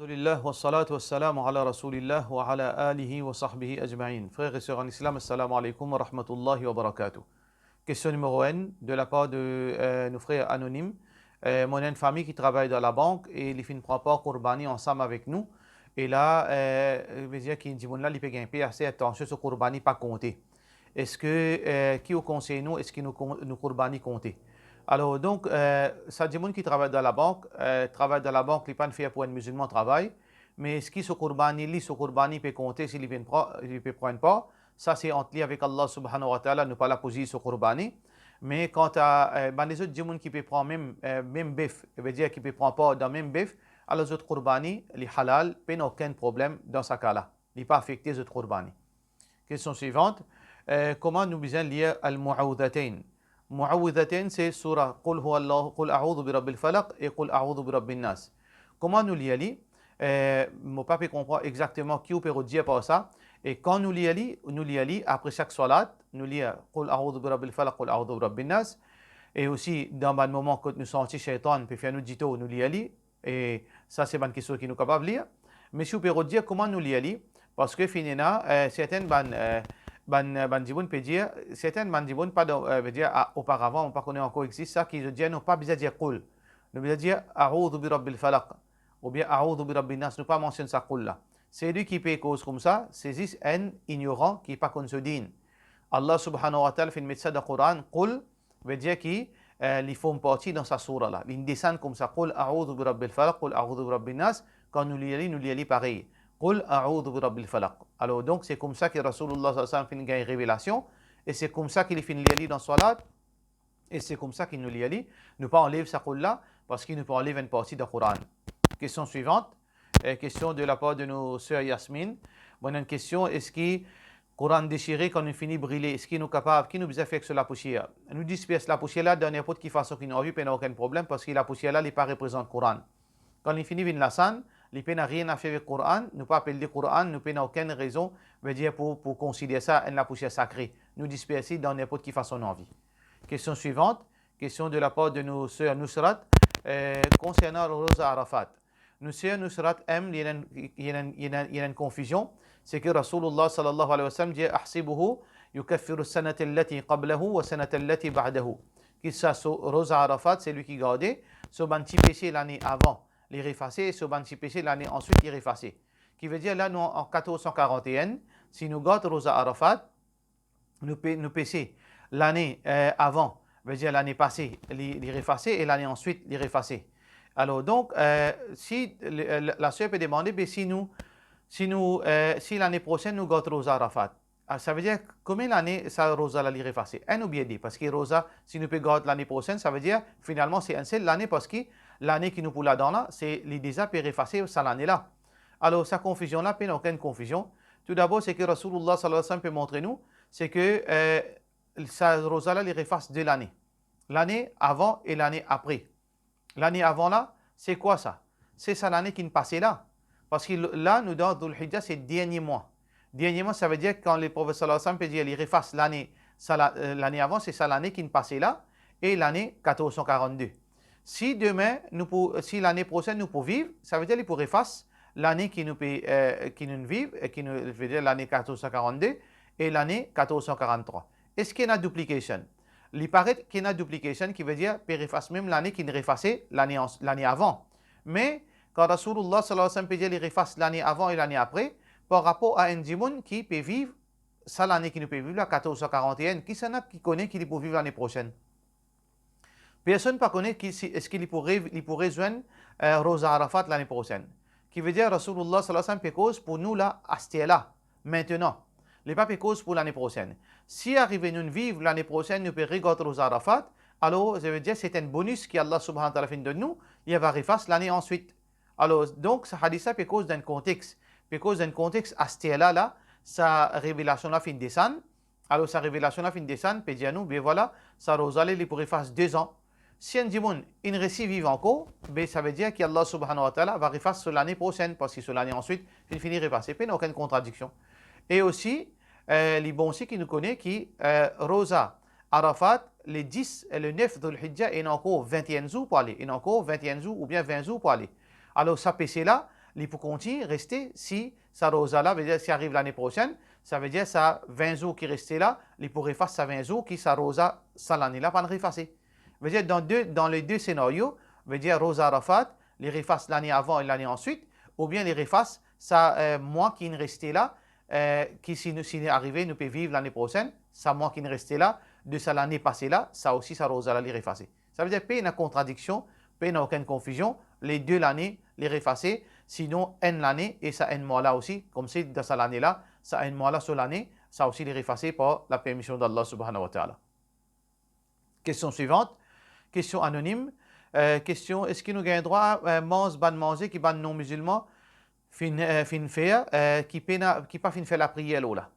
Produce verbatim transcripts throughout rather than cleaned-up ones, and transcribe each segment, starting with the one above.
Alhamdulillah, wassalatu wassalamu ala Rasoulillah wa ala alihi wa sahbihi ajmain. Frer e ser an Islam, assalamu alaikum wa rahmatullahi wa barakatuh. Kestion nimero enn, de lapar de, eh, nou frer anonim. Eh, mo ena enn fami ki travay dan labank e li finn pran par kourbani ansam avek nou. E la, eh, vedir ki dimoun la, li pe gagn pe ase, atansion, so kourbani pa konte. Eski, eh, ki ou konsey nou, eski nou kon-, nou kourbani konte? Alor, donk, eh, sa dimoun ki travay dan labank, eh, travay dan labank, li pa'nn fer pou enn mizilman travay, me eski so kourbani, li, so kourbani pe konte si li pe pran, li pe pran enn par? Sa se ant li avek Allah Subhanahu wa Ta'ala, nou pa la pou ziz so kourbani. Me kanta, eh, bann lezot dimoun ki pe pran mem, eh, mem bef, vedir ki pe pran par dan mem bef, alor zot kourbani, li halal, pena okenn problem dan sa ka la. Li pa afekte zot kourbani. Kestion swivant, eh, kouma nou bizin lir Al-Mu'awwidhatayn? Mu'awwidhatayn, se soura Qul huwallahu, Qul a'udhu bi rabbil falaq e Qul a'udhu bi rabbin nas. Kouma nou lir li? Eh, mo pa pe konpran exakteman ki ou pe rod dir par sa. E kan nou lir li, nou lir li apre sak swalat, nou lir Qul a'udhu bi rabbil falaq, Qul a'udhu bi rabbin nas. E osi, dan bann moman kot nou santi sheytan pe fer nou ditor, nou lir li. E sa se bann kestion ki nou kapav lir. Me si ou pe rod dir kouma nou lir li, parski finn ena, eh, sertin bann, eh, bann, bann dimoun pe dir, sertin bann dimoun, pa dan, eh, vedir, a, oparavan, mo pa kone ankor existe sa, ki zot dir nou pa bizin dir Qul. Nou bizin dir A'udhu bi rabbil falaq, oubien A'udhu bi rabbin nas, nou pa mansionn sa Qul la. Selwi ki pe koz koumsa, se zis enn ignoran ki pa konn so din. Allah Subhanahu wa Ta'ala finn met sa dan Koran, Qul, vedir ki, eh, li form parti dan sa soura la. Li desann koumsa, Qul a'udhu bi rabbil falaq, Qul a'udhu bi rabbin nas. Kan nou lir li, nou lir li parey. Qul a'udhu bi rabbil falaq. Alor, donk, se koumsa ki Rasoulullah sallallahu alayhi wa sallam finn gagn revelasion, e se koumsa ki li finn lir li dan swalat, e se koumsa ki nou lir li. Nou pa anlev sa Qul la, parski nou pa anlev enn parti dan Koran. Kestion swivant, eh, kestion de lapar de nou ser Yasmine. Bon, enn kestion, eski Koran desire, kan nou fini brile, eski nou kapav, ki nou bizin fer ek so lapousier? Nou dispers lapousier la dan ninport ki fason ki nou anvi, pena okenn problem, parski lapousier la, li pa reprezant Koran. Kan li fini vinn lasann, li pena nanye a fer avek Koran, nou pa apel li Koran, nou pena okenn rezon, vedir pou, pou konsider sa enn lapousier sakre. Nou dispers li dan ninport ki fason nou anvi. Kestion swivant, kestion de lapar de nou ser Nusrat, eh, konsernan Roza Arafat. Nou ser Nusrat, em, li ena enn, li ena enn, li ena enn, li ena enn konfizion, se ki Rasoulullah sallallahu alayhi wa sallam dir, "Ahsibuhu yukaffiru sanata allati qablahu wa sanata allati ba'dahu." Ki sa so Roza Arafat, selwi ki garde, so bann ti pese lane avan, li efase, so bann ti pese lane answit, li efase. Ki vedir la, nou an katorz san karant-e-enn, si nou gard Roza Arafat, nou pe-, nou pese lane, eh, avan, vedir lane pase, li, li efase, e lane answit, li efase. Alor, donk, eh, si le, la, la ser pe demande, be si nou, si nou, eh, si lane prosenn nou gard Roza Arafat, ah, sa vedir konbien lane sa Roza la li efase? Enn oubien de? Parski Roza, si nou pe gard lane prosenn, sa vedir finalman se enn sel lane, parski lane ki nou pou ladan la, se li deza pe efase sa lane la. Alor, sa konfizion la, pena okenn konfizion. Toudabor, seki Rasoulullah sallallahu alayhi wa sallam pe montre nou, seki, eh, sa Roza la, li efas de lane. Lane avan e lane apre. Lane avan la, se kwa sa? Se sa lane ki'nn pase la. Parski l-, la, nou dan Dhul Hijja, se dernie mwa. Dernie mwa, sa vedir kan Leprofet sallallahu alayhi wa sallam pe dir li efas lane, sa la, eh, lane avan, se sa lane ki'nn pase la, e lane katorz san karant-de. Si demin, nou pou, si lane prosenn nou pou viv, sa vedir li pou efas lane ki nou pe, eh, ki nou'nn viv, e ki nou, vedir lane katorz san karant-de e lane katorz san karant-trwa. Eski ena duplication? Li paret ki ena duplication, ki vedir pe efas mem lane ki'nn efase lane an-, lane avan. Me, kan Rasoulullah sallallahu alayhi wa sallam pe dir li efas lane avan e lane apre, par rapor a enn dimoun ki pe viv sa lane ki nou pe viv la, katorz san karant-e-enn, kisannla ki kone ki li pou viv lane prosenn? Personn pa kone ki si, eski li pou re-, li pou rezwenn, eh, Roza Arafat lane prosenn. Ki vedir Rasoulullah sallallahu alayhi wa sallam pe koz pou nou la, aster la, mintenan. Li pa pe koz pou lane prosenn. Si arive nou'nn viv lane prosenn, nou pe regard Roza Arafat, alor, sa vedir se enn bonis ki Allah Subhanahu wa Ta'ala finn donn nou, li ava efas lane answit. Alor, donk, sa hadis la pe koz dan enn kontex, pe koz dan enn kontex aster la, la, sa revelasion la finn desann. Alor, sa revelasion la finn desann, pe dir nou, be vwala, sa Roza la, li pou efas de zan. Si enn dimoun inn resi viv ankor, be sa vedir ki Allah Subhanahu wa Ta'ala va efas so lane prosenn, parski so lane answit finn fini efase, pena okenn kontradiksion. E osi, eh, li bon osi ki nou kone ki, eh, Roza Arafat, le dis e le nef Dhul Hijja, ena ankor vinte et un zour pou ale, ena ankor vinte et un zour oubien vin zour pou ale. Alor, sa pese la, Li pou kontign reste si sa roza la, vedir si ariv lane prosenn, savedir sa vin zour ki reste la, li pou refas sa vin zour ki sa roza sa lane la pa'nn refase. Vedir dan de, dan le de senario, vedir roza Arafat, li refas lane avan e lane answit, oubien li refas sa, eh, mwa ki inn reste la, eh, ki si nou, si li arive, nou pe viv lane prosenn, sa mwa ki inn reste la, de sa lane pase la, sa osi sa roza la li refase. Savedir pena kontradiksion, pena okenn konfizion, le de lane li refase, sinon enn lane e sa enn mwa la osi, koumsi dan sa lane la, sa enn mwa la so lane, sa osi li refase par la permision d'Allah subhanahu wa ta'ala. Kestion swivant, kestion anonim. Eh, kestion, eski nou gagn drwa, eh, manz bann manze ki bann non-mizilman finn, eh, finn fer, eh, ki pena, ki pa finn fer lapriyer lor la?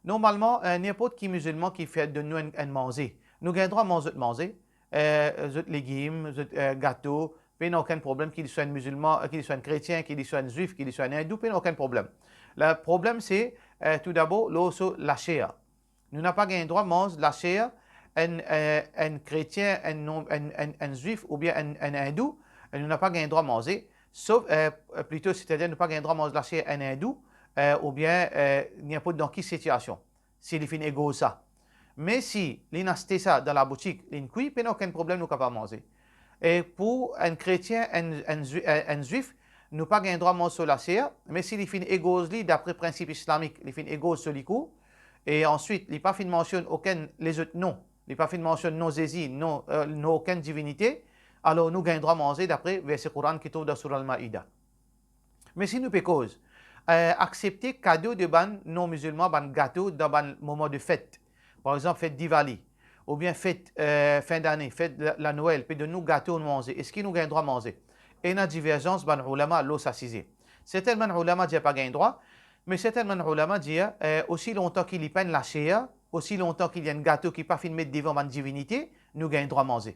Normalman, eh, ninport ki mizilman ki fer donn nou enn, enn manze, nou gagn drwa manz zot manze, eh, zot legim, zot, eh, gato, pena okenn problem, ki li swa enn mizilman, eh, ki li swa enn kretien, ki li swa enn zwif, ki li swa enn indou, pena okenn problem. Le problem se, eh, toudabor, lor so laser. Nou napa gagn drwa manz laser enn, eh, enn kretien, enn non, enn, enn, enn zwif oubien enn, enn indou, eh, nou napa gagn drwa manze, sof, eh, plito, setadir nou pa gagn drwa manz laser enn indou, eh, oubien, eh, ninport dan ki sitiasion, si li finn egoz sa. Me si linn aste sa dan laboutik, linn kwi, pena okenn problem, nou kapav manze. E pou enn kretien, enn, enn zwi-, enn, enn zwif, nou pa gagn drwa manz so laser, me si li finn egoz li dapre prinsip islamik, li finn egoz so likour, e answit, li pa finn mansionn okenn lezot non, li pa finn mansionn non Zezi, non, eh, non okenn divinite, alor nou gagn drwa manze dapre verse Koran ki trouv dan Soura Al-Maida. Me si nou pe koz, eh, aksepte kado de bann non-mizilman, bann gato dan bann moman de fet, par exanp, fet Diwali, oubien fet, eh, fin dane, fet la, Lanwel, pe donn nou gato nou manze, eski nou gagn drwa manze? Ena diverzans bann oulama lor sa size. Sertin bann oulama dir pa gagn drwa, me sertin bann oulama dir, eh, osi lontan ki li pa enn laser, osi lontan ki li enn gato ki pa finn met devan bann divinite, nou gagn drwa manze.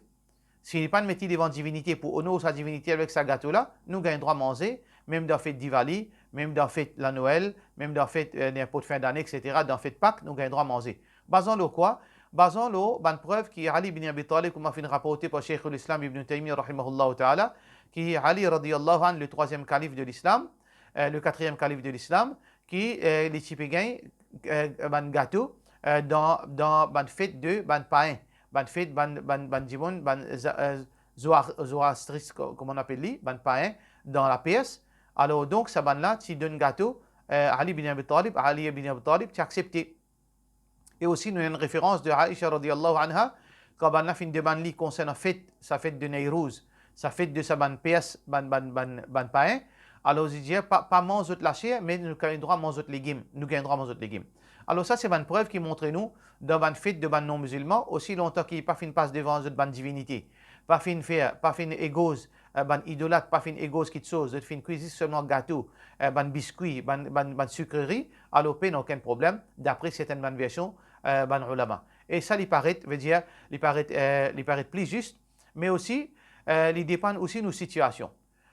Si li pa'nn met li devan divinite pou onor sa divinite avek sa gato la, nou gagn drwa manze, mem dan fet Diwali, mem dan fet Lanwel, mem dan fet, eh, ninport fin dane, etsetera, dan fet Pak, nou gagn drwa manze. Bazan lor kwa? Bazan lor bann prev ki Ali bin Abi Talib, kouma finn raporte par Sheikhul Islam Ibn Taymiyyah rahimahullahu ta'ala, ki Ali radiyallahu anhu, le troiziem kalif de l'Islam, eh, le katriem kalif de l'Islam, ki, eh, li ti pe gagn, eh, bann gato, eh, dan, dan bann fet de bann payin, bann fet bann, bann, bann dimoun, bann za-, eh, Zoar-, Zoroastris, ko-, kouma nou apel li, bann payin dan Lapers. Alor donk, sa bann la ti donn gato, eh, Ali bin Abi Talib, Ali bin Abi Talib ti aksepte. E osi, nou ena enn referans de Aisha radiyallahu anha, kan bann la finn demann li konsernan fet, sa fet de Neyrouz, sa fet de sa bann Pers, bann, bann, bann, bann payin, alor li dir, pa, pa manz zot laser, me nou gagn drwa manz zot legim, nou gagn drwa manz zot legim. Alor sa, se bann prev ki montre nou, dan bann fet de bann non-mizilman, osi lontan ki pa finn pas devan zot bann divinite, pa finn fer, pa finn egoz, eh, bann idolat, pa finn egoz kiksoz, zot finn kwi zis selman gato, eh, bann biskwi, bann, bann, bann sikreri, alor pena okenn problem, dapre sertin bann version, eh, bann oulama. E sa li paret, vedir, li paret, eh, li paret pli zis, me osi, eh, li depann osi nou sitiasion.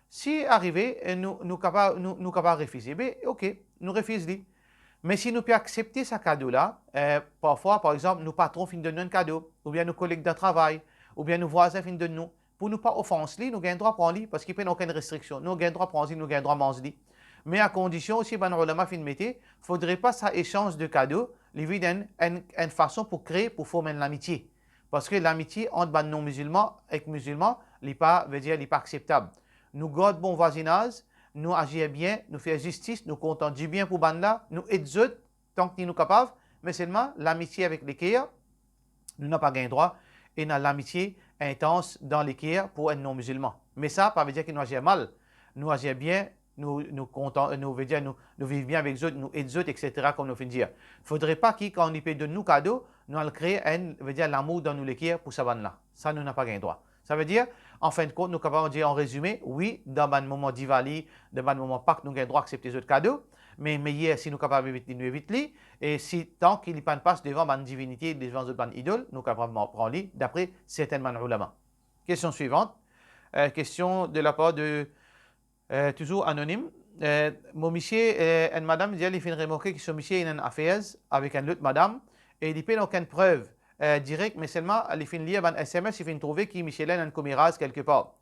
Si arive, eh, nou, nou kapav, nou, nou kapav refize, be, ok, nou refiz li. Me si nou pe aksepte sa kado la, eh, parfwa, par exanp, nou patron finn donn nou enn kado, oubien nou koleg dan travay, oubien nou vwazin finn donn nou, pou nou pa ofans li, nou gagn drwa pran li, parski pena okenn restriksion. Nou gagn drwa pran li, nou gagn drwa manz li. Me a kondision osi, bann oulama finn mete, fodre pa sa esanz de kado, li vinn enn, enn, enn fason pou kree, pou form enn lamitie. Parski lamitie ant bann non-mizilman ek mizilman, li pa, vedir, li pa akseptab. Nou gard bon vwazinaz, nou azir bien, nou fer zistis, nou kontan dibien pou bann la, nou ed zot, tank ki nou kapav, me selman lamitie avek leker, nou napa gagn drwa ena lamitie intans dan leker pou enn non-mizilman. Me sa pa vedir ki nou azir mal, nou azir bien, nou, nou kontan, nou, vedir nou, nou viv bien avek zot, nou ed zot, etsetera, kouma nou finn dir. Fodre pa ki, kan li pe donn nou kado, nou al kree enn, vedir lamour dan nou leker pou sa bann la. Sa nou napa gagn drwa. Savedir, an fin de kont, nou kapav dir an rezime, wi, dan bann moman Diwali, dan bann moman Pak, nou gagn drwa aksepte zot kado, me meyer, si nou kapav evit li, nou evit li, e si, tank ki li pa'nn pas devan bann divinite, devan zot bann idol, nou kapav pran li, dapre sertin bann oulama. Kestion swivant, eh, kestion de la par de, eh, touzour anonim. Eh, mo misie, eh, enn madam dir li finn remarke ki so misie ena enn afer avek enn lot madam, e li pena okenn prev, eh, direk, me selman li finn lir bann S M S, li finn trouve ki misie la ena enn komeraz kelke par.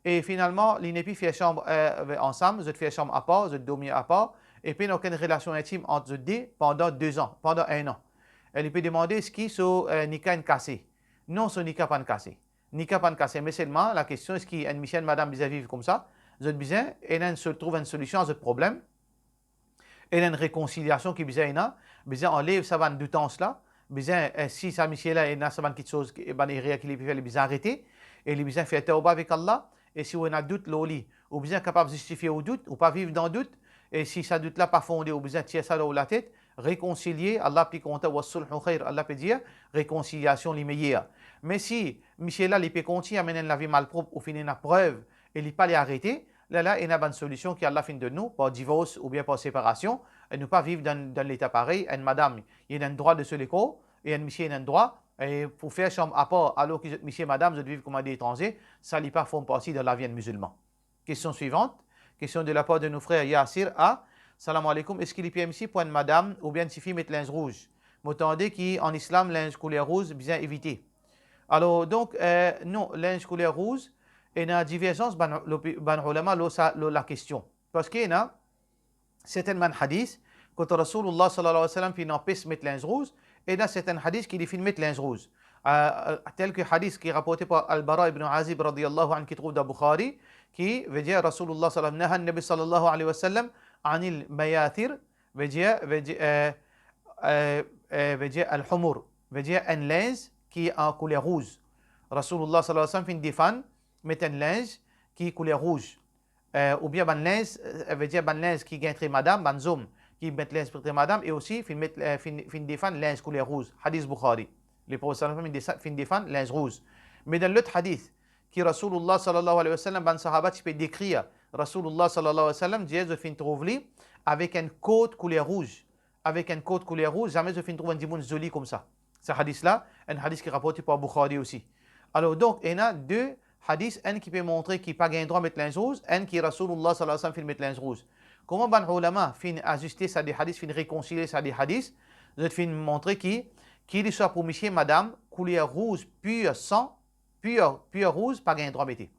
e finalman, li nepli fer sanm, eh, ansam, zot fer sanm apar, zot dormi apar, e pena okenn relasion intim ant zot de pandan de zan, pandan enn an. E li pe demande eski so, eh, nika inn kase. Non, so nika pa'nn kase. Nika pa'nn kase, me selman lakestion, eski enn misie, enn madam bizin viv koumsa? Zot bizin, ena enn sol-, trouv enn solision a zot problem. Ena enn rekonsiliasion ki bizin ena, bizin anlev sa bann doutans la, bizin, eh, si sa misie la ena sa bann kiksoz, ki, bann erer ki li pe fer, li bizin arete, e li bizin fer tawba avek Allah, e si ou ena dout lor li, ou bizin kapav zistifie ou dout, ou pa viv dan dout, e si sa dout la pa fonde, ou bizin tir sa lor ou latet, rekonsilie, Allah pli kontan, "Wassulhu khair", Allah pe dir, rekonsiliasion li meyer. Me si misie la, li pe kontign amenn enn lavi malprop, ou finn ena prev, e li pa le arete, lerla ena bann solision ki Allah finn donn nou, par divors oubien par separasion, e nou pa viv dan, dan leta parey, enn madam, li ena enn drwa de so lekor, e enn misie, li ena enn drwa, e pou fer sanm apar, alor ki zot misie, madam, zot viv kouma de etranze, sa li pa form parti dan lavi enn mizilman. Kestion swivant, kestion de lapar de nou frer Yasir A. Salam aleykoum, eski li permisi pou enn madam oubien enn tifi met linz rouz? Mo tande ki an islam, linz kouler rouz bizin evite. Alor, donk, eh, non, linz kouler rouz, ena diverzans bann, lopi-, bann oulama lor sa, lor lakestion. Parski ena sertenn bann hadis kot Rasoulullah sallallahu alayhi wa sallam finn anpes met linz rouz, ena sertenn hadis ki li finn met linz rouz. Eh, tel ki hadis ki raporte par Al-Bara ibn Azib radiyallahu anhu ki trouv dan Bukhari, ki vedir Rasoulullah sallam, naha Nabi sallallahu alayhi wa sallam anil mayathir, vedir, vedir, eh, eh, eh, vedir al-humur, vedir enn linz ki an kouler rouz. Rasoulullah sallallahu alayhi wa sallam finn defann met enn linz ki kouler rouz. Eh, oubien bann linz, eh, vedir bann linz ki gagn tre madam, bann zom ki met linz tre madam, e osi finn met, eh, finn, finn defann linz kouler rouz. Hadis Bukhari. Leprofet sallallahu alayhi wa sallam finn desa-, finn defann linz rouz. Me dan lot hadis, ki Rasoulullah sallallahu alayhi wa sallam, bann sahaba ti pe dekrir Rasoulullah sallallahu alayhi wa sallam, dir zot finn trouv li avek enn kort kouler rouz. Avek enn kort kouler rouz, zame zot finn trouv enn dimoun zoli koumsa. Sa hadis la, enn hadis ki raporte par Bukhari osi. Alor, donk, ena de hadis, enn ki pe montre ki pa gagn drwa met linz rouz, enn ki Rasoulullah sallallahu alayhi wa sallam finn met linz rouz. Kouma bann oulama finn aziste sa de hadis, finn rekonsilie sa de hadis, zot finn montre ki, ki li swa pou misie, madam, kouler rouz pir san, pir, pir rouz, pa gagn drwa mete.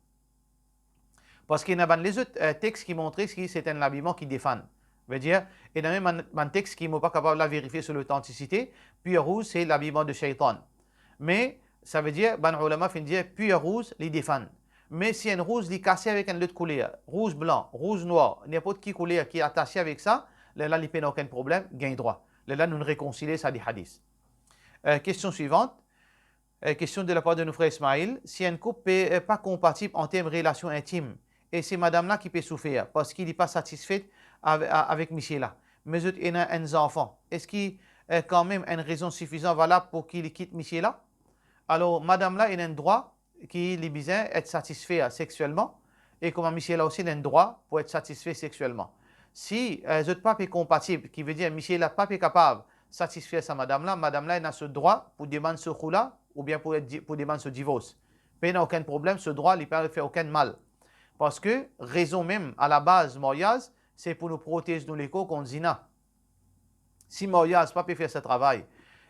Parski ena bann lezot, eh, text ki montre ki se enn labiman ki defann. Vedir, ena mem bann, bann text ki mo pa kapav la verifie so lotantisite, pir rouz se labiman de shaytan. Me, savedir, bann oulama finn dir pir rouz, li defann. Me si enn rouz li kase avek enn lot kouler, rouz blan, rouz nwar, ninport ki kouler ki atase avek sa, lerla li pena okenn problem, gagn drwa. Lerla nou rekonsilie sa de hadis. Eh, kestion swivant. Eh, kestion de lapar de nou frer Ismail, si enn koup pe, eh, pa konpatib an term relasion intim, e se madam la ki pe soufer, parski li pa satisfe ave-, a-, avek misie la, me zot ena enn zanfan, eski, eh, kanmem enn rezon sifizan valab pou ki li kit misie la? Alor, madam la ena enn drwa ki li bizin et satisfe sexielman, e kouma misie la osi ena enn drwa pou et satisfe sexielman. Si, eh, zot pa pe konpatib, ki vedir misie la pa pe kapav satisfe sa madam la, madam la ena so drwa pou demann so khula oubien pou et di-, pou demann so divors. Pena okenn problem, so drwa, li pa fer okenn mal. Parski rezon mem, alabaz maryaz, se pou nou protez nou lekor kont zina. Si maryaz pa pe fer sa travay,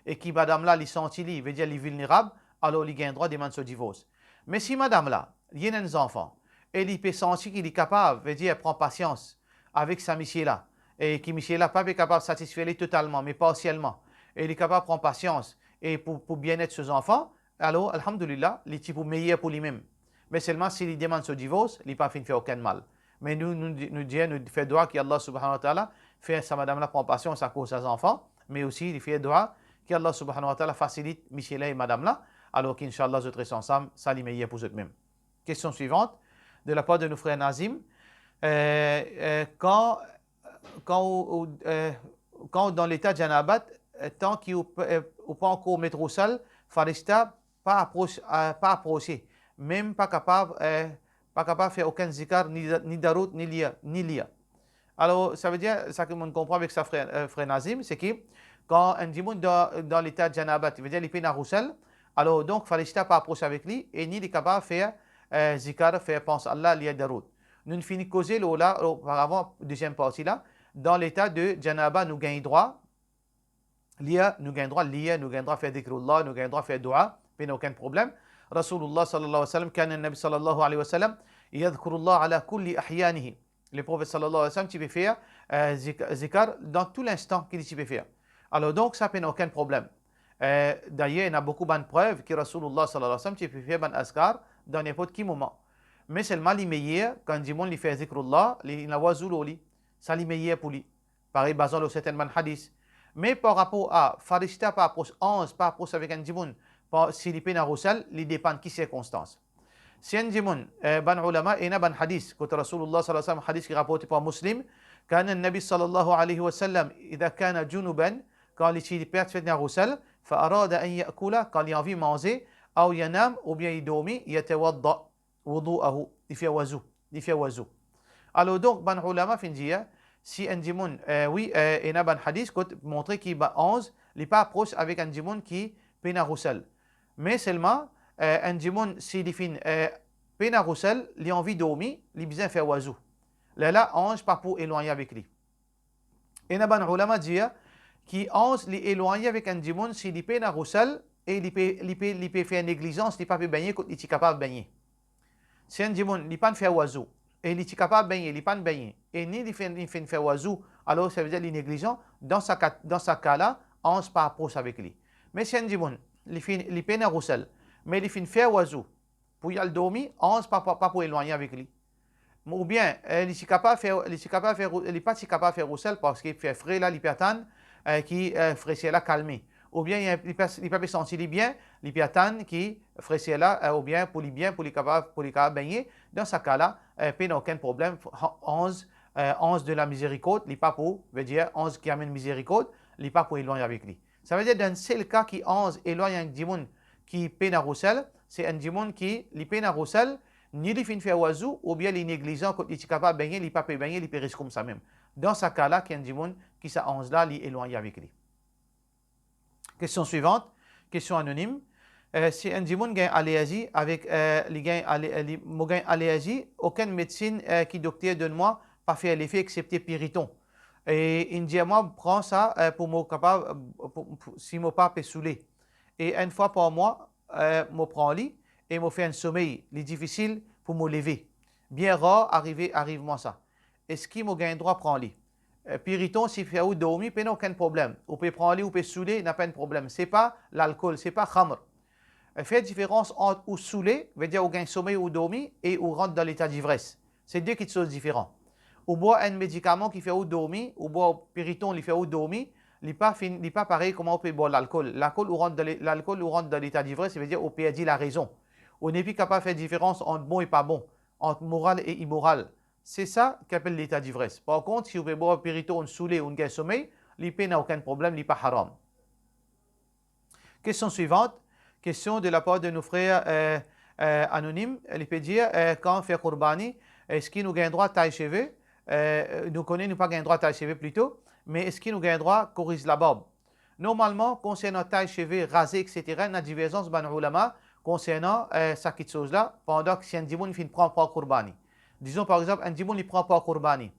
e ki madam la, li santi li, vedir li vilnerab, alor li gagn drwa demann so divors. Me si madam la, li ena enn zanfan, e li pe santi ki li kapav, vedir pran pasians avek sa misie la, e ki misie la pa pe kapav satisfe li totalman, me parsielman, e li kapav pran pasians, e pou, pou bienet so zanfan, alor, alhamdulillah, li ti pou meyer pou limem. Me selman si li demann so divors, li pa finn fer okenn mal. Me nou, nou, nou dir, nou fer dwa ki Allah subhanahu wa ta'ala fer sa madam la pran pasians akoz sa zanfan, me osi li fer dwa ki Allah subhanahu wa ta'ala fasilit misie la e madam la, alor ki inshallah zot res ansam, sa li meyer pou zot mem. Kestion swivant, de lapar de nou frer Nazim, eh, eh, kan, kan ou, ou, eh, kan ou dan leta janabat, eh, tan ki ou, eh, ou pa ankor met ghusl, farishta pa apros-, eh, pa aprose, mem pa kapav, eh, pa kapav fer okenn zikar, ni, ni daroud, ni lir, ni lir. Alor, savedir, sa ki mo konpran avek sa frer, eh, frer Nazim, se ki kan enn dimoun dan, dan leta janabat, vedir li pena ghusl, alor donk farishta pa aprose avek li, e ni li kapav fer, eh, zikar, fer pans Allah, lir daroud. Nou'nn fini koze lor la, oparavan, deziem parti la, dan leta de janaba, nou gagn drwa lir, nou gagn drwa lir, nou gagn drwa fer zikrullah, nou gagn drwa fer dua, pena okenn problem. Rasoulullah sallallahu alayhi wa sallam, kana Nabi sallallahu alayhi wa sallam Yadhkurullah ala kulli ahyanihi. Le Profet sallallahu alayhi wa sallam ti pe fer, eh, zik-, zikar dan tou linstan ki li ti pe fer. Alor donk, sa pena okenn problem. Eh, dayer, ena boukou bann prev ki Rasoulullah sallallahu alayhi wa sallam ti pe fer bann azkar dan ninport ki moman. Me selman li meyer kan dimoun li fer zikrullah, li, li ena wazou lor li. Sa li meyer pou li. Parey bazan lor sertenn bann hadis. Me par rapor a farista pa apros, anz pa apros avek enn dimoun, pa, si li pena rousel, li depann ki sirkonstans. Si enn dimoun, eh, bann oulama, ena bann hadis, kot Rasoulullah sallallahu alayhi wa sallam, hadis ki raporte par Muslim, kana Nabi sallallahu alayhi wa sallam, idha kana junuban, kan li ti pe, ti pena rousel, fa arada an yakula, kan li anvi manze, aw yanam, oubien li dormi, yatawadda, wudou'ahu, li fer wazou, li fer wazou. Alor donk, bann oulama finn dir, si enn dimoun, eh, wi, eh, ena bann hadis kot montre ki ba-, anz, li pa apros avek enn dimoun ki pena rousel. Me selman, eh, enn dimoun, si li finn, eh, pena rousel, li anvi dormi, li bizin fer wazou. Lerla, anz pa pou elwagne avek li. Ena bann oulama dir ki anz li elwagne avek enn dimoun si li pena rousel e li pe, li pe, li pe fer neglizans, li pa pe begne kot li ti kapav begne. Si enn dimoun, li pa'nn fer wazou, e li ti kapav begne, li pa'nn begne, e ni li finn, li finn fer wazou, alor savedir li neglizan, dan sa ka, dan sa ka la, anz pa apros avek li. Me si enn dimoun, li finn, li pena rousel, me li finn fer wazou, pou li al dormi, anz pa, pa, pa pou elwagne avek li. Oubien, eh, li ti kapav fer, li ti kapav fer rou-, li pa ti kapav fer rousel parski fer fre la, li pe atann, eh, ki, eh, freser la kalme. Oubien, li pa, li pa pe santi li bien, li pe atann ki freser la, eh, oubien pou li bien, pou li kapav, pou li kapav begne. Dan sa ka la, eh, pena okenn problem, anz, eh, anz de la mizerikord, li pa pou, vedir anz ki amenn mizerikord, li pa pou elwagne avek li. Savedir, dan sel ka ki anz elwagne enn dimoun ki pena rousel, se enn dimoun ki li pena rousel, ni li finn fer wazou, oubien li neglizan kot li ti kapav begne, li pa pe begne, li pe res koumsa mem. Dan sa ka la, ki enn dimoun ki sa anz la, li elwagne avek li. Kestion swivant, kestion anonim. Eh, si enn dimoun gagn alerzi avek, eh, li gagn ale-, li, mo gagn alerzi, okenn medsinn, eh, ki dokter donn mwa pa fer lefe exsepte Piriton. E inn dir mwa pran sa, eh, pou mo kapav, eh, pou, pou, si mo pa pe soule. E enn fwa par mwa, eh, mo pran li e mo fer enn somey, li difisil pou mo leve. Bien rar arive, ariv mwa sa. Eski mo gagn drwa pran li? Eh, Piriton, si fer ou dormi, pena okenn problem. Ou pe pran li, ou pe soule, napa enn problem. Se pa lalkol, se pa khamr. Eh, fer diferans ant ou soule, vedir ou gagn somey ou dormi, e ou rant dan leta divres. Se de kiksoz diferan. Ou bwar enn medikaman ki fer ou dormi, ou bwar Piriton, li fer ou dormi, li pa finn, li pa parey kouma ou pe bwar lalkol. Lalkol, ou rant dan le-, lalkol, ou rant dan leta divres, savedir ou perdi larezon. Ou nepli kapav fer diferans ant bon e pa bon, ant moral e imoral. Se sa ki apel leta divres. Par kont, si ou pe bwar Piriton, ou soule, ou gagn somey, li pena okenn problem, li pa haram. Kestion swivant, kestion de lapar de nou frer, eh, eh, anonim, li pe dir, eh, kan fer kourbani, eski nou gagn drwa tay seve? Eh, nou kone nou pa gagn drwa tay seve plito, me eski nou gagn drwa koriz labarb? Normalman, konsernan tay seve, raze, et cetera, ena diverzans bann oulama konsernan, eh, sa kiksoz la, pandan ki si enn dimoun finn pran par kourbani. Dizon, par exanp, enn dimoun li pran par kourbani.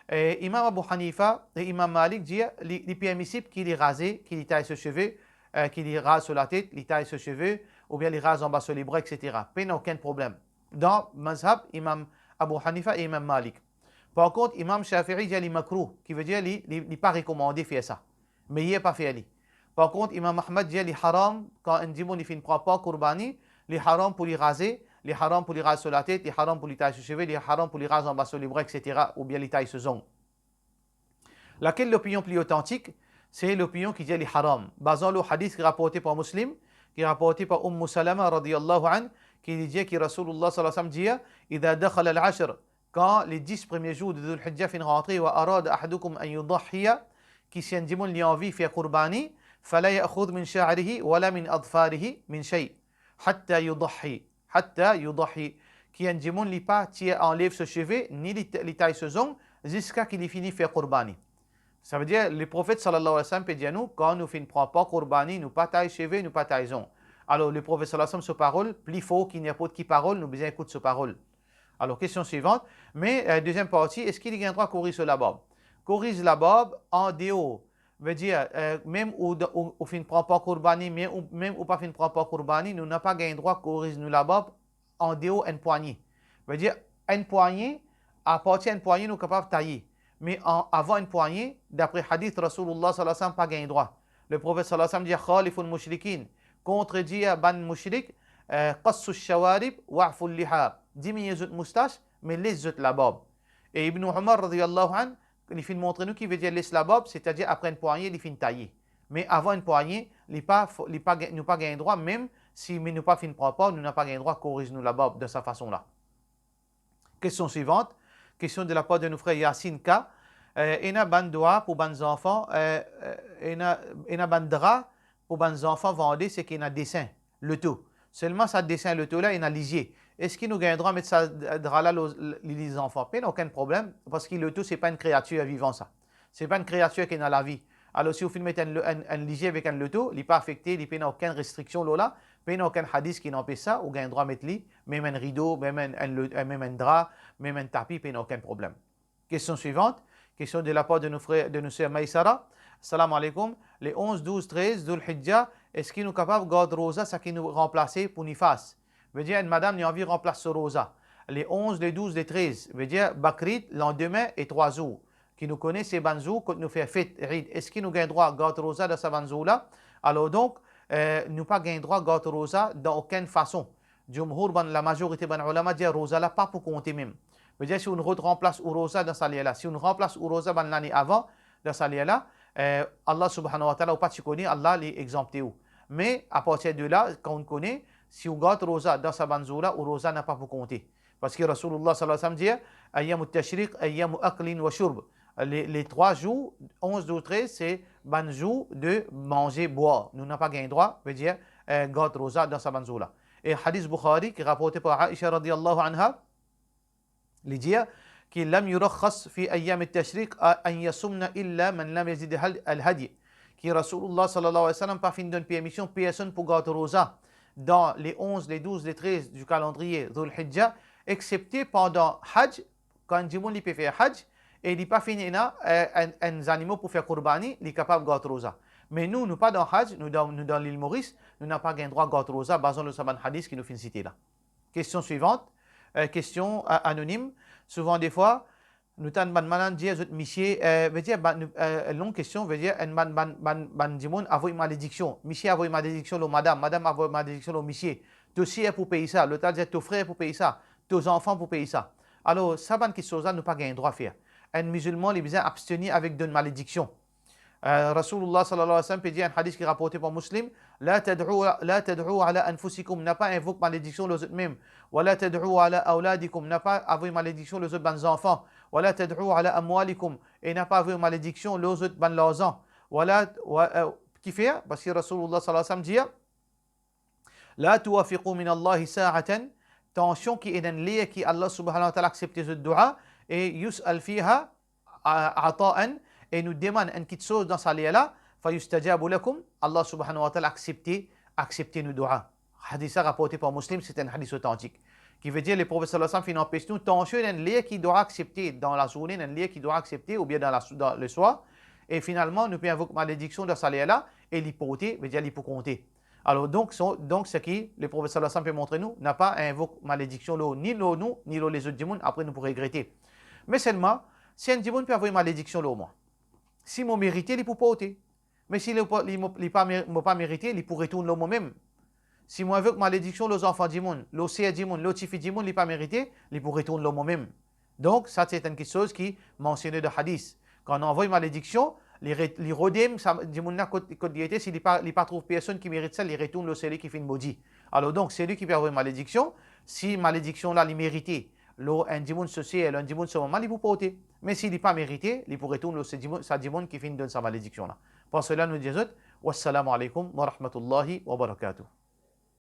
Eh, Imam Abu Hanifa e Imam Malik dir li, li permisib ki li raze, ki li tay so seve, eh, ki li raz so latet, li tay so seve, oubien li raz anba so lebra, et cetera. Pena okenn problem. Dan mazhab Imam Abu Hanifa e Imam Malik. Par kont, Imam Shafi'i dir li makrouh, ki vedir li, li, li pa rekomande fer sa. Meyer pa fer li. Par kont, Imam Ahmad dir li haram, kan enn dimoun li finn pran par kourbani, li haram pou li raze, li haram pou li raz so latet, li haram pou li tay so seve, li haram pou li raz anba so lebra, et cetera, oubien li tay so zong. Lakel lopinion pli otantik? Se lopinion ki dir li haram. Bazan lor hadis ki raporte par Muslim, ki raporte par Umm Salama radiyallahu anha, ki li dir ki Rasoulullah sallallahu alayhi wa sallam dir, "Idha dakhala al-ashr", kan le dis premie zour de Dhul Hijja finn rantre, "wa arada ahadukum an yudahhiya", ki si enn dimoun li anvi fer kourbani, "fala ya'khudh min sha'rihi wala min adfarihi min shay, hatta yudahhi, hatta yudahhi", ki enn dimoun li pa tir anlev so seve, ni li, li tay so zong, ziska ki li fini fer kourbani. Savedir, Leprofet sallallahu alayhi wa sallam pe dir nou, kan nou finn pran par kourbani, nou pa tay seve, nou pa tay zong. Alor, Leprofet sallallahu alayhi wa sallam, so parol pli for ki ninport ki parol, nou bizin ekout so parol. Alor, kestion swivant, me, eh, deziem parti, eski li gagn drwa koriz so labarb? Koriz labarb andeor, vedir, eh, mem ou, ou, ou finn pran par kourbani, mem ou, mem ou pa finn pran par kourbani, nou napa gagn drwa koriz nou labarb andeor enn pwagne. Vedir, enn pwagne, apartir enn pwagne nou kapav taye. Me an, avan enn pwagne, dapre hadith Rasoulullah sallallahu alayhi wa sallam, pa gagn drwa. Le Profet sallallahu alayhi wa sallam dir, "Khaliful mushrikin", kontredir bann moushrik, eh, "qassu shawarib wa'fu liha", diminie zot moustas, me les zot labarb. E Ibn Umar radiyallahu anhu, li finn montre nou ki vedir les labarb, setadir apre enn pwagne, li finn taye. Me avan enn pwagne, li pa, li pa, nou pa gagn drwa, mem si nou pa finn pran par, nou napa gagn drwa koriz nou labarb dan sa fason la. Kestion swivant, kestion de lapar de nou frer Yasin K. Eh, ena bann dra pou bann zanfan, eh, eh, ena, ena bann dra pou bann zanfan vande seki ena desin, loto. Selman sa desin loto la, ena lizie. Eski nou gagn drwa met sa dra la lor lili zanfan? Pena okenn problem, parski loto se pa enn kreatir vivan sa. Se pa enn kreatir ki ena lavi. Alor, si ou finn met enn lo-, enn, enn lizie avek enn loto, li pa afekte, li pena okenn restriksion lor la, pena okenn hadis ki anpes sa, ou gagn drwa met li, mem enn rido, mem enn, enn lo-, eh, mem enn dra, mem enn tapi, pena okenn problem. Kestion swivant, kestion de lapar de nou frer, de nou ser Maisara. Salam aleykoum. Le onz, douz, trez Zoulhidja, eski nou kapav gard roza seki nou ranplase pou nifas? Vedir enn madam, li anvi ranplas so roza. Le onz, le douz, le trez, vedir Bakrid, landime e trwa zour. Ki nou kone se bann zour kot nou fer fet, Eid. Eski nou gagn drwa gard roza dan sa bann zour la? Alor donk, eh, nou pa gagn drwa gard roza dan okenn fason. Djumhour bann, lamazorite bann oulama dir roza la pa pou konte mem. Vedir si ou rod ranplas ou roza dan sa ler la, si ou ranplas ou roza bann lane avan dan sa ler la, eh, Allah Subhanahu wa Ta'ala, ou pa ti kone, Allah li exanpte ou. Me apartir de la, kan ou kone, si ou gard roza dan sa bann zour la, ou roza napa pou konte. Parski Rasoulullah sallallahu alayhi wa sallam dir, "Ayyamut tashriq ayyamu aklin wa shurb." Le, le trwa zour, onz, douz, trez, se bann zour de manze, bwar. Nou napa gagn drwa, vedir, eh, gard roza dan sa bann zour la. E hadis Bukhari ki raporte par Aisha radiyallahu anha, li dir ki, "Lam yurakhas fi ayyamit tashriq a-, an yasumna illa man lam yazid hal-, al-hadi." Ki Rasoulullah sallallahu alayhi wa sallam pa finn donn permision personn pou gard roza dan le onz, le douz, le trez di kalandriye Zoulhidja, exsepte pandan Hajj, kan dimoun li pe fer Hajj, e li pa finn ena, eh, enn, enn zanimo pou fer kourbani, li kapav gard roza. Me nou, nou pa dan Hajj, nou dan, nou dan Lil Moris, nou napa gagn drwa gard roza, bazan lor sa bann hadis ki nou finn site la. Kestion swivant, eh, kestion, eh, anonim. Souvan defwa, nou tann bann malad dir zot misie, eh, vedir, bann, eh, long kestion, vedir, enn bann, bann, bann, bann dimoun avoy malediksion. Misie avoy malediksion lor madam, madam avoy malediksion lor misie. To ser pou pey sa, lot la dir to frer pou pey sa, to zanfan pou pey sa. Alor, sa bann kiksoz la, nou pa gagn drwa fer. Enn mizilman, li bizin abstenir avek donn malediksion. Eh, Rasoulullah sallallahu alayhi wa sallam pe dir, enn hadis ki raporte par Muslim, "La tad'u, la tad'u ala anfusikum", napa invok malediksion lor zot mem. "Wa la tad'u ala awladikum", napa avoy malediksion lor zot bann zanfan. "Wa la tad'u ala amwalikum", e napa avoy malediksion lor zot bann larzan. Wa la, wa, eh, kifer? Parski Rasoulullah sallallahu alayhi wa sallam dir, "La tuwafiqu min Allahi sa'atan", tansion ki ena enn ler ki Allah Subhanahu wa Ta'ala aksepte zot dua, e "yus'al fiha a-, ata'an", e nou demann enn kiksoz dan sa ler la, "fa yustajabu lakum", Allah Subhanahu wa Ta'ala aksepte, aksepte nou dua. Hadis la raporte par Muslim, se enn hadis otantik. Ki vedir, le Profet sallallahu alayhi wa sallam finn anpes nou, tansion ena enn ler ki dua aksepte dan lazourne, ena enn ler ki dua aksepte, oubien dan la, dan leswar, e finalman, nou pe invok malediksion dan sa ler la, e li porte, vedir li pou konte. Alor, donk, so, donk, seki le Profet sallallahu alayhi wa sallam pe montre nou, napa invok malediksion lor, ni lor nou, ni lor lezot dimoun, apre nou pou regrete. Me selman, si enn dimoun pe avoy malediksion lor mwa, si mo merite, li pou porte. Me si li pa, li, mo, li pa mer-, mo pa merite, li pou retourn lor mwa mem. Si mo invok malediksion lor zanfan dimoun, lor ser dimoun, lor tifi dimoun, li pa merite, li pou retourn lor mwa mem. Donk, sa se enn kiksoz ki mansione dan hadis. Kan nou avoy malediksion, li re-, li rodem sa dimoun la kot, kot li ete, si li pa, li pa trouv personn ki merit sa, li retourn lor seli ki finn modi. Alor donk, seli ki pe avoy malediksion, si malediksion la li merite lor enn dimoun so ser, lor enn dimoun so mama, li pou porte. Me si li pa merite, li pou retourn lor se dimoun, sa dimoun ki finn donn sa malediksion la. Par sela, nou dir zot, wassalamu alaykum wa rahmatullahi wa barakatuh.